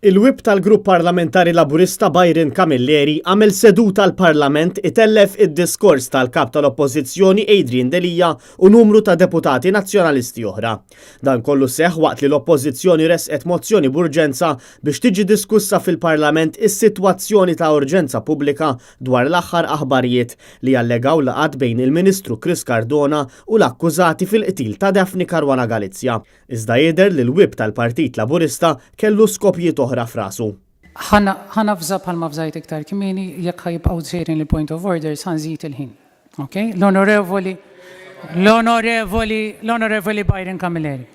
Il-Whip tal-Grupp Parlamentari Laburista Byron Camilleri għamel seduta l-Parlament itellef id-diskors tal-Kap tal-Oppożizzjoni Adrian Delia u numru ta' deputati Nazzjonalisti oħra. Dan kollu seħħ waqt li l-Oppożizzjoni ressqet mozzjoni b'urġenza biex tiġi diskussa fil-Parlament is-sitwazzjoni ta' urġenza pubblika dwar l-aħħar aħbarijiet li jallegaw laqgħat bejn il-Ministru Chris Cardona u l-akkużati fil-qtil ta' Daphne Caruana Galizia. Iżda jidher li l-Whip tal-Partit Laburista kellu skopijiet oħra f'rasu. Ħa navża bħalma avżajt iktar kmieni, jekk ħa jibqgħu sejrin il-point of orders ħa nżid il-ħin. Ok? L-Onorevoli l-Onorevoli l-Onorevoli Byron Camilleri.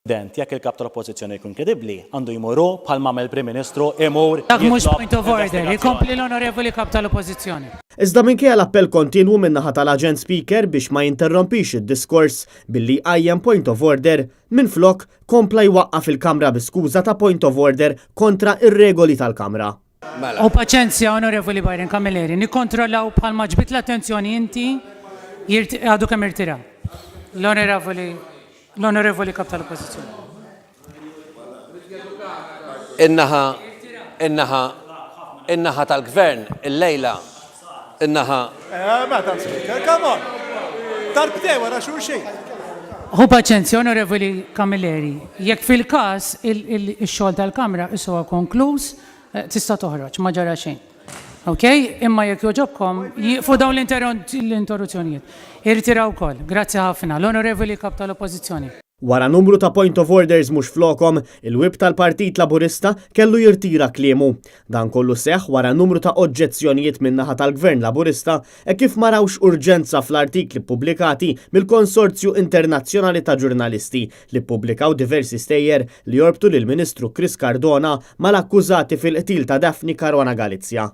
President, jekk il-Kap tal-Oppożizzjoni jkun kredibbli, għandu jmur hu bħalma għamel il-Prim Ministru imur Dak mhux jitlob point of order. investigazzjoni. Ikompli l-Onorevoli Kap tal-Oppożizzjoni. Iżda minkejja l-appell kontinwu min-naħa tal-Aġent Speaker biex ma jinterrompix id-diskors billi jqajjem point of order, minflok kompla jwaqqaf il-Kamra bi skuża ta' point of order kontra r-regoli tal-Kamra. Mela. U paċenzja, Onorevoli Byron Camilleri, nikkontrollaw bħalma ġbidt l-attenzjoni inti, għadu kemm irtira. L-Onorevoli, l-Onorevoli Kap tal-Oppożizzjoni. In-naħa, in-naħa, in-naħa tal-Gvern illejla, in-naħa. Madam Speaker, come on! Darbtejn wara xulxin. Ħu paċenzja, Onorevoli Camilleri, jekk fil-każ ix-xogħol tal-Kamra issa huwa konkluż, Tista' toħroġ, ma ġara xejn. Ok? Imma jekk jogħġobkom, jieqfu dawn l-interruzzjonijiet. Irtira wkoll. Grazzi ħafna. L-Onorevoli Kap tal-Oppożizzjoni. Wara numru ta' point of orders mhux flokhom, il-Whip tal-Partit Laburista kellu jirtira kliemu. Dan kollu seħħ wara numru ta' oġġezzjonijiet min-naħa tal-Gvern Laburista hekk kif ma rawx urġenza fl-artikli ppubblikati mill-Konsorzju Internazzjonali ta' Ġurnalisti li ppubblikaw diversi stejjer li jorbtu lill-Ministru Chris Cardona mal-akkużati fil-qtil ta' Daphne Caruana Galizia.